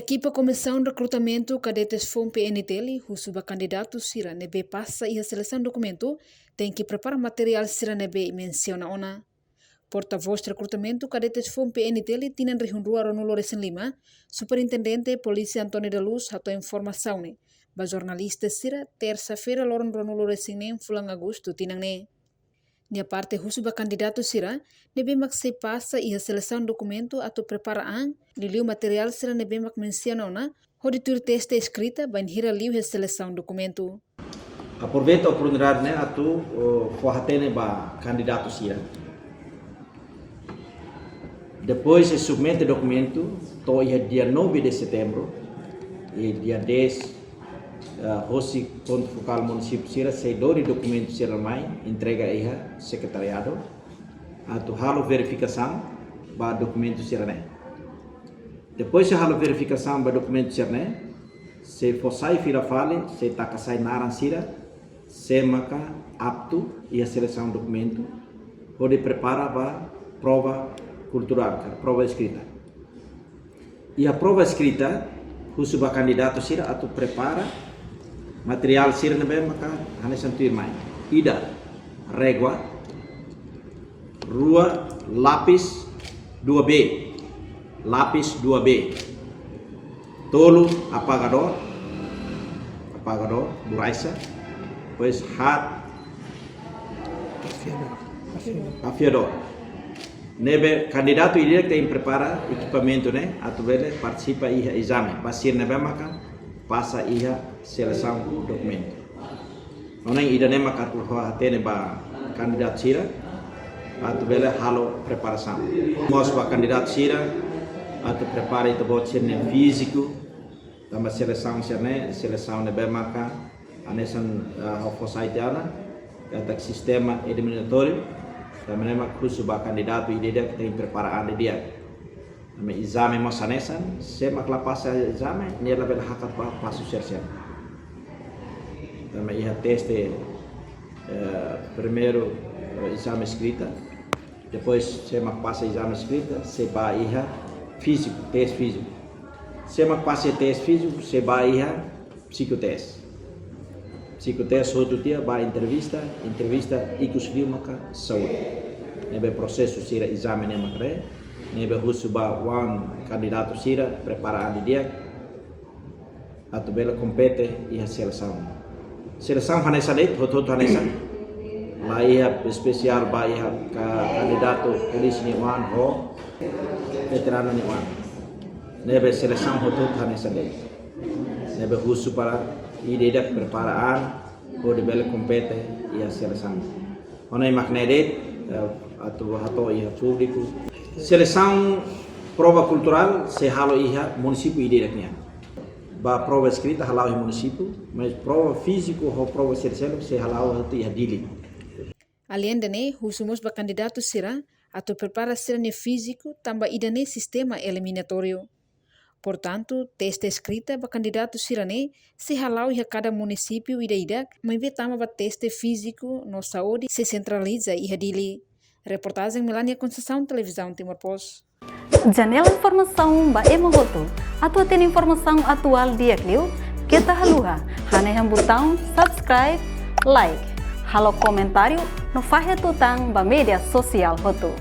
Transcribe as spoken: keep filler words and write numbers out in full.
Ekipa Komisaun Rekrutamentu Kadetes foun P N T L husu ba kandidatu sira ne'ebé pasa iha selesaun dokumentu, tenke prepara materiál sira ne'ebé mensiona ona. Portavós Rekrutamentu Kadetes foun P N T L tinan rihun rua ruanulu resin lima, Superintendente Polísia António da Luz hato'o informasaun ne'e ba jornalista sira, tersa-feira, loron ruanulu resin neen fulan Agostu tinan ne'e. Nia parte husu ba kandidatu sira ne'ebé mak sei pasa iha selesaun dokumentu atu prepara an, liuliu materiál sira ne'ebé mak mensiona ona, hodi tuir teste eskrita bainhira liu iha selesaun dokumentu. Aproveita oportunidade ne'e atu, oh, fó hatene ba kandidatu sira. Depois de submete dokumentu, to'o iha dia nove de setembro, i dia dez, eh, hosi pontu fokál munisípiu sira sei lori dokumentu sira mai, entrega iha sekretariadu, atu halo verifikasaun ba dokumentu sira-ne'e. Depois de halo verifikasaun ba dokumentu sira-ne'e, sei fó sai fila fali, sei taka sai naran sira, sé maka aptu iha selesaun dokumentu, hodi prepara ba prova kulturál, ka prova eskrita. Iha prova eskrita, husu ba kandidatu sira atu prepara materiál sira ne'ebé maka hanesan tuirmai. Ida, régua, rua, lapis dua B, lapis dua B. Tolu, apagadór, apagadór, borraxa. Depois, haat, afiadór, afiadór. Ne'ebé kandidatu ida-idak tenke prepara ekipamentu ne'e atu bele partisipa iha ezame, ba sira ne'ebé maka pasa iha selesaun dokumentu. Nune'e ida-ne'e maka atu hato'o hatene ba kandidatu sira atu bele halo preparasaun. Mós ba kandidatu sira atu prepara ita-boot sira-nia fíziku, tanba selesaun sira-ne'e, selesaun ne'ebé maka hanesan, eh, ha'u fó sai tiha ona, katak sistema eliminatóriu, tanba ne'e mak husu ba kandidatu ida-idak tenke prepara an didi'ak. Tanba ezame mós hanesan, sé mak la pasa ezame, nia labele hakat ba pasu sira seluk. Tanba iha teste, eh, primeiru, eh, ezame eskrita, depois sé mak pasa ezame eskrita, sei bá iha fíziku, teste fíziku. Sé mak pasa teste fíziku, sei bá iha psikoteste. Psikoteste hotu tiha ba entrevista, entrevista ikus liu maka saúde. Ne'ebé prosesu sira ezame ne'e mak ne'e, ne'ebé husu ba oan kandidatu sira prepara an didi'ak atu bele kompete iha selesaun. Selesaun hanesan de'it, hotu-hotu hanesan. La iha espesiál ba iha ka-, kandidatu polísia nia oan ho veteranu nia oan. Ne'ebé selesaun hotu-hotu hanesan de'it. Ne'ebé husu para ida-idak prepara an hodi bele kompete iha selesaun. Nune'e mak ne'e de'it, eh, atu hato'o iha públiku. Selesaun prova kulturál sei halo iha munisípiu ida-idak nian. Ba prova eskrita hala'o iha munisípiu, mas prova fíziku ho prova sira seluk sei hala'o hotu iha Dili. Aleinde ne'e, husu mós ba kandidatu sira atu prepara sira-nia fíziku, tanba ida-ne'e sistema eliminatóriu. Portantu, teste eskrita ba kandidatu sira-ne'e sei hala'o iha kada munisípiu ida-idak, maibé tama ba teste fíziku no saúde sei sentraliza iha Dili. Reportajen Melania Conceição, Televizaun Timor Post. Janela informasaun ba ema hotu. Atu hatene informasaun atuál di'ak liu, keta haluha hanehan butaun subscribe, like, halo komentáriu no fahe tutan ba média sosiál hotu.